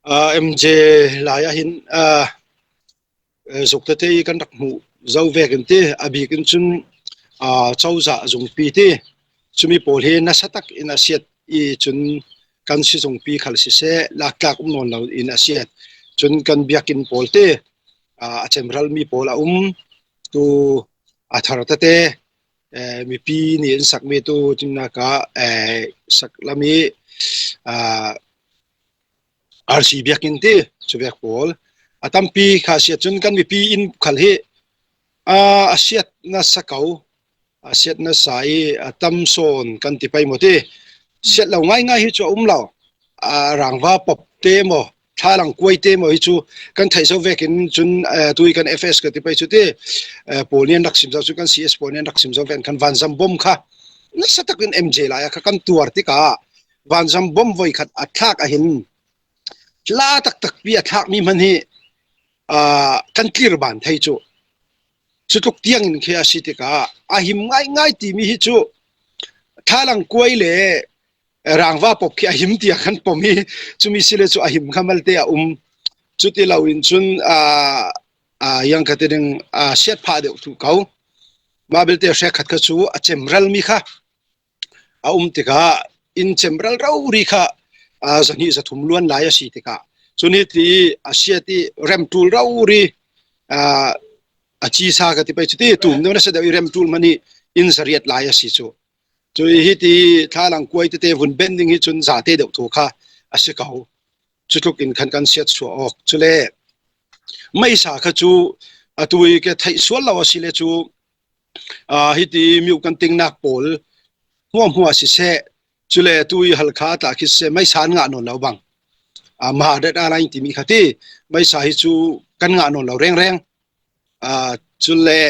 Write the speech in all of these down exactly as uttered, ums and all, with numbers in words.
M J lai ah hin zuk tete i kan rak hmuh zo vekin ti, a bikin cun cozah zungpi ti, cumi pawl hi nasa tak in a siat i cun kan si zungpi khal siseh, laktlak um nawn lo in a siat. Cun kan biakinn pawl ti, a cemralmi pawl a um, tu a thar tete, mipi nih in sakmi tu tinnak ah sak lami R C biakinn ti, cu vek pawl a tampi kha a siat. Cun kan mipi inn khal hi a siat nasa ko, a siat nasa i a tam sawn kan ti pei maw ti. Siat lo ngaingai hi cu a um lo. Rangva pop te maw, thlalang kuai te maw hi cu kan theih zo vekin cun, tu i kan F S ka ti pei cu ti, pawl nih an rak sim zo cu, kan C S pawl nih an rak sim zo vekin khan vanzam bom kha nasa takin M J lai ah kha kan tuar tikah vanzam bom voi khat a thlak ah hin hla taktakpi a thlakmi hman hi kan tlirban thei cu. Cutluk tiangin khi a si tikah a him ngaingai timi hi cu thlalang kuai le rangva pop khi a him tiah kan pom i, cumi si le cu a him kha malte a um. Cuti loin cun yang ka ti ding, siat phah deuh tu ko. Mah belte hrekkhat kha cu a cemralmi kha a um tikah inn cemral rori kha zahnih zathum luan lai a si tikah cun hiti a siat i remṭul rori a cisa ka ti pei cu ti, tum deuh nasa deuh i remṭul hmanh i inn zariat lai a si cu. Cu i hiti thlalang kuai tete vun ben ding hi cun zate deuh tu kha a si ko. Cutluk in khan kan siat suah awk. Cule meisa kha cu atu i ke theih sual lo a si le cu, hiti miuk kan tingnak pawl hmuahhmuah siseh, cule tu i Halkha tla khi siseh, meisa an ngah nawn lo bang. Mahadet Airline timi kha ti, meisa hi cu kan ngah nawn lo rengreng. Cule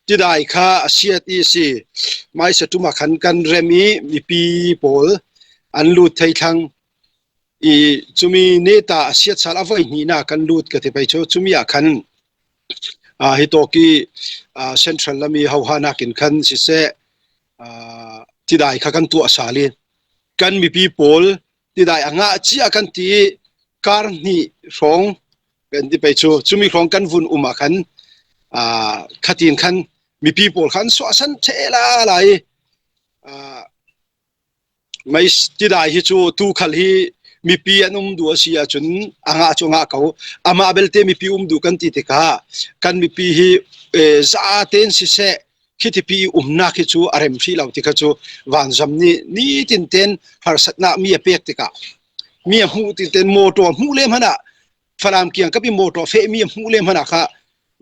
tidai kha a siat i si. Meisa ṭum ah khan kan rem i mipi pawl an lut thei thlang i, cumi neta a siat sal a voi hnihnak kan lut ka ti pei cu, cumi ah khan hi tawk i central lam i hohanak in khan siseh, tidai kha kan tuah sal i kan mipi pawl tidai a ngah cia kan ti i kar hnih hrawng kan ti pei cu, cumi hrawng kan vun um ah khan khatin khan mipi pawl khan suahsan ṭheh lala i mei tidai hi cu tu khal hi mipi an um duh a si ahcun a ngah cu a ngah ko. Amah belte mipi um duh kan ti tikah kan mipi hi zaten siseh, khitipi i umnak hi cu a rem hrih lo tikah cu vanzam nih nitinten harsatnak mi a pek tikah mi a hmuh tinten motor hmuh le hmanh ah Falam kiangkap i motor feh mi a hmuh le hmanh ah kha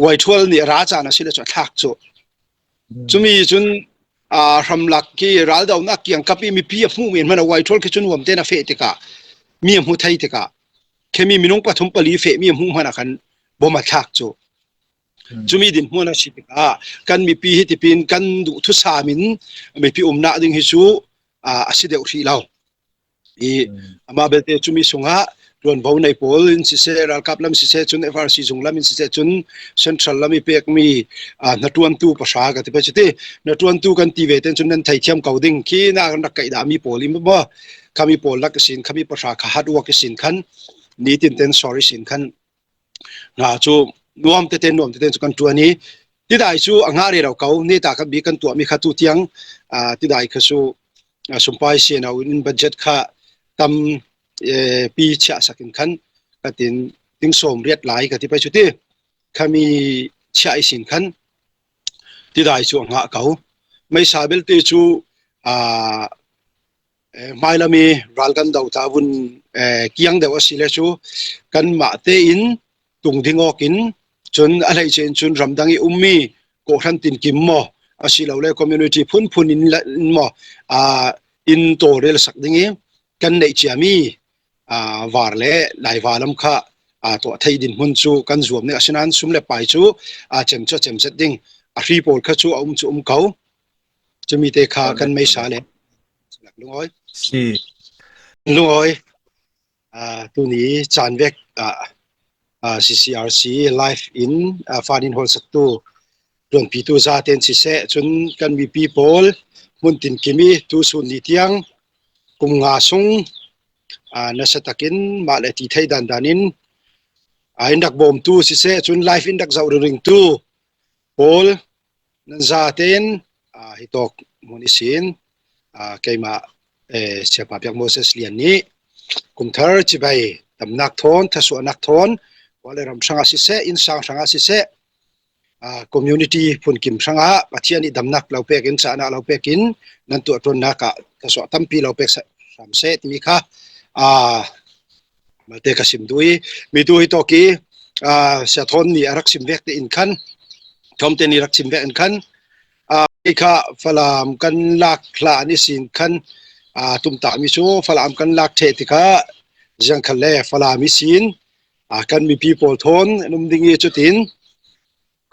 Waithual nih ra caan a si le cu a thlak cu. Cumi cun hramlak khi raldohnak kiangkap i mipi a hmuh men hmanh ah Waithual khi cun huamten a feh tikah mi a hmu thei tikah khemi minung pathum pali feh mi a hmuh hmanh ah khan bom a thlak cu. Cumi dinhmuan a si tikah kan mipi hi tipin kan duh thusam in mipi umnak ding hi cu a si deuh hrih lo. I amah belte cumi sungah ṭuanvo nei pawl in siseh, ralkap lam siseh, cun F R C zung lam in siseh, cun central lam i pekmi hnaṭuantu pahra ka ti pei cu ti, hnaṭuantu kan ti ve ten cun nan theithiam ko ding khi na kan rak kaih dahmi pawl i maw, khami pawl lak i sin, khami pahra kha hard work i sin khan nitin ten sorry sin khan hna cu nuam tete, nuam tete cu kan ṭuan i tidai cu a ngah rero ko. Neta kan bik kan tuahmi kha tu tiang tidai kha cu sumpai siano in budget kha tam pi chiahsak in khan ka tin, ting sawm riat lai ka ti pei cu ti khami chiah i sin khan tidai cu a ngah ko. Meisa belte cu hmailam i ral kan do ta vun kiang deuh a si le cu kanmah tein tung ding awk in cun a hleice in cun ramdang i ummi kawhhran tinkim maw a si lo le community phunphun in maw in tawlrel sak ding i kan neih ciami var le laiva lam kha tuah thei dinhmun cu kan zuam ning a si nain sum le pai cu cem cu a cem zet ding a hri pawl kha cu a um cu um ko. Cumi te kha kan meisa le lungawi. Lungawi. Tuni caan vek ah C C R C live in fan in hawlsaktu ṭuanpitu zaten siseh cun kan mipi pawl hmun tinkim i tu sun ni tiang kum nga sung aa, nasa takin mah le ti thei dan danin, aa, in rak bawmtu siseh, cun live in rak zoh ringringtu pawl nan zaten, aa, hitawk hmun ihsin, aa, keimah, eh, Siapa Piak Moses Lian nih kumthar cibai damnak thawn, thasuahnak thawn, khua le ram hrangah siseh, innsang hrangah siseh, aa, community phunkim hrangah Pathian ih damnak lo pekin, cahnak lo pekin, nan tuahṭuannak ah thasuah tampi lo pek sa-, hram seh timi kha, aa, malte ka sim duh ih, mi tu hitawk ih, aa, Sia Thawn nih a rak sim vek te in khan, Thawmte nih rak sim vek in khan, aa, kei kha Falam kan lak hlah an ihsin khan, aa, tumtahmi cu Falam kan lak ṭheh tikah ziang khal le Falam ihsin, aa, kan mipi pawl thawn an um ding ih, cutin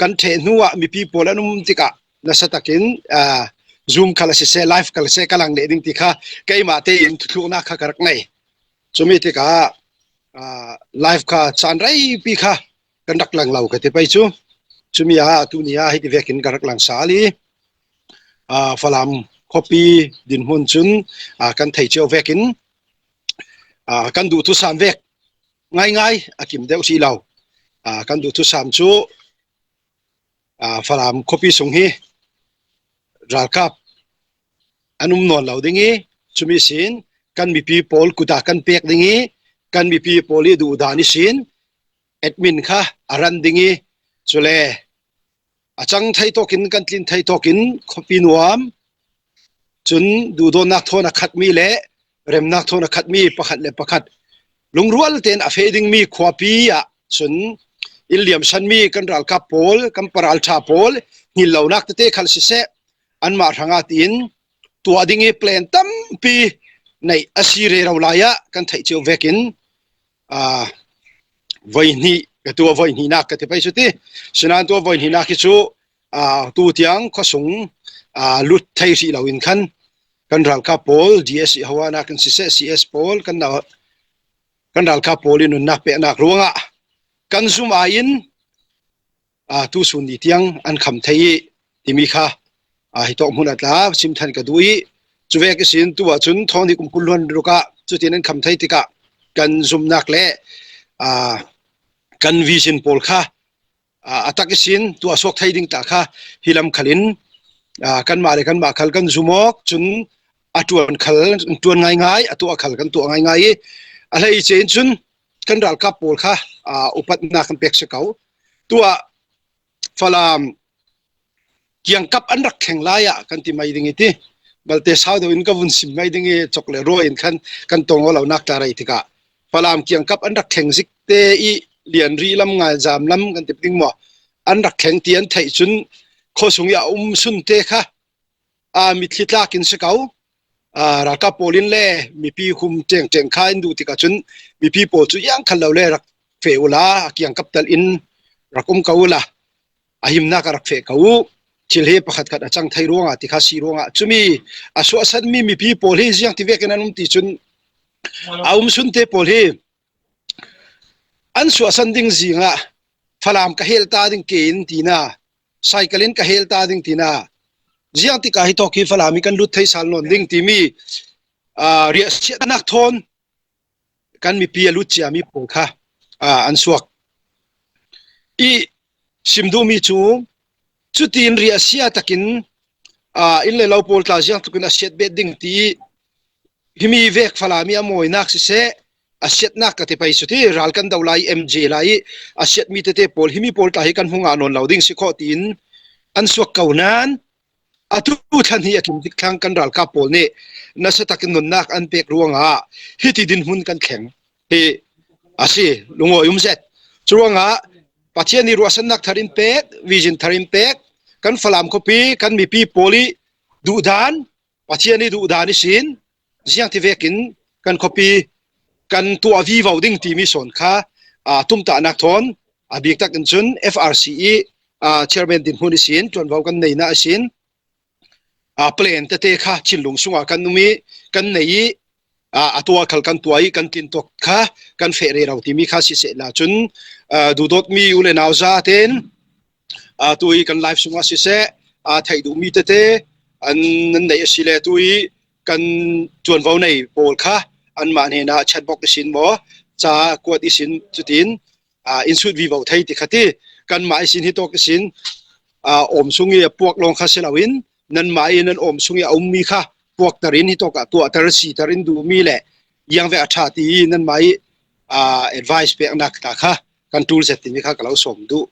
kan ṭheh hnuah mipi pawl an um tikah nasa takin, aa, Zoom khal a siseh, live khal a siseh ka lang leh ding ti kha keimah tein thuthluknak kha ka rak ngei. Cumi tikah, aa, live kha caan reipi kha kan rak lang lo ka ti pei cu. Cumi ah tuni ah hiti vekin ka rak lang sal ih, aa, Falam khuapi dinhmun cun, aa, kan thei cio vekin, aa, kan duh thusam vek ngaingai a kim deuh si lo. Aa, kan duh thusam cu, aa, Falam khuapi sung hi ralkap an um nawn lo ding ih, cumi sin kan mipi pawl kut ah kan pek ding ih, kan mipi pawl ih duhdan ihsin admin kha a ran ding ih, cule a cang thei tawkin, kan tlin thei tawkin khuapi nuam, cun duhdawtnak thawn a khatmi le remnak thawn a khatmi pakhat le pakhat lungrual tein a feh dingmi khuapi ah cun in liamsanmi kan ralkap pawl, kan paralṭha pawl hngillonak tete khal siseh, anmah hrangah tiin tuah ding ih plan tampi neih a si rero lai ah kan theih cio vekin, aa, voihnih ka tuah, voihnihnak ka ti pei cu ti. Sinan tuah voihnihnak hi cu, aa, tu tiang khuasung, aa, lut thei hrih loin khan kan ralkap pawl, D S ih hawanak in siseh, C S pawl, kan na-, kan ralkap pawl in nunnak peknak ruangah kan zum ai in, aa, tu sun ni tiang an kham thei ih timi kha, aa, hitawk hmun a tla sim ṭhan ka duh ih, cuvek ihsin tu ahcun Thawn nih kum kul hluan ruk ah cutin an kham thei tikah kan zumnak le, aa, kan vision pawl kha, aa, a tak ihsin tuah suak thei ding ta kha hi lam khalin, aa, kanmah le kanmah khal kan zum awk, cun a ṭuan khal ṭuan ngaingai, a tuah khal kan tuah ngaingai ih, a hleice in cun kan ralkap pawl kha, aa, upatnak kan pek si ko. Tuah Falam kiangkap an rak thleng lai ah kan ti mai ding ih ti. Malte sau deuh in ka vun sim mai ding ih, cawk le ruah in khan kan tong aw lonak tla rei tikah Falam kiangkap an rak thleng zik te ih Lianri lam, Ngaizam lam kan ti ding maw, an rak thleng ti an theih cun khuasung ih a um sunte kha, aa, mitthli tlak in si ko. Aa, ralkap pawl in le mipi hum ṭengṭeng kha in duh tikah cun mipi pawl cu ziang khal lo le rak feh uhla, a kiangkap tal in rak um ko uhla, a himnak a rak feh ko uh. Thil hi pakhatkhat a cang thei ruangah ti kha si ruangah cumi a suahsanmi mipi pawl hi ziang ti vekin an um ti cun a um sunte pawl hi an suahsan ding zingah Falam ka hel ta ding ke in tina, cycle in ka hel ta ding tina, ziang tikah hitawk hi Falam ih kan lut thei sal nawn ding timi, aa, riahsiatnak thawn kan mipi a lut ciami pawl kha, aa, an suak ih sim duhmi cu cutin riahsia takin, aa, inn le lo pawl tla ziang tlukin a siat bet ding ti ih, himi vek Falam ih a mawinak siseh, a siatnak ka ti pei cu ti, ral kan do lai ih, M J lai ih a siatmi tete pawl, himi pawl tla hi kan hmu ngah nawn lo ding si khawh tiin an suak ko nain, atu thla hnih a kim dik thlang kan ralkap pawl nih nasa takin nunnak an pek ruangah hiti dinhmun kan thleng hi a si, lungawi um zet. Curuangah Pathian ih ruahsannak thar in pek, vision thar in pek, kan Falam khuapi, kan mipi pawl ih duhdan, Pathian ih duhdan ihsin ziang ti vekin kan khuapi kan tuah vivo ding timi sawn kha, aa, tumtahnak thawn, a bik takin cun F R C ih, aa, chairman dinhmun ihsin ṭuanvo kan neihnak ihsin, aa, plan tete kha thinlung sungah kan um ih kan nei ih, aa, a tuah khal kan tuah ih kan tlin tuak kha kan feh rero timi kha sisehla cun, aa, duhdawtmi u le nau zaten, aa, tu ih kan live sungah siseh, aa, theih duhmi tete an nan neih asile tu ih kan ṭuanvo nei pawl kha, anmah hnenah chatbox ihsin maw, ca kuat ihsin cutin, aa, in sut vivo thei ti kha ti. Kanmah ihsin hitawk ihsin, aa, awm sung i a puak lawng kha si loin, nanmah i nan awm sung i a ummi kha puaktarin hitawkah tuahtar sitarin duhmi le iangvek a ṭha ti i nanmah i, aa, advice peknak ta kha kan ṭul zet timi kha ka lo sawm duh.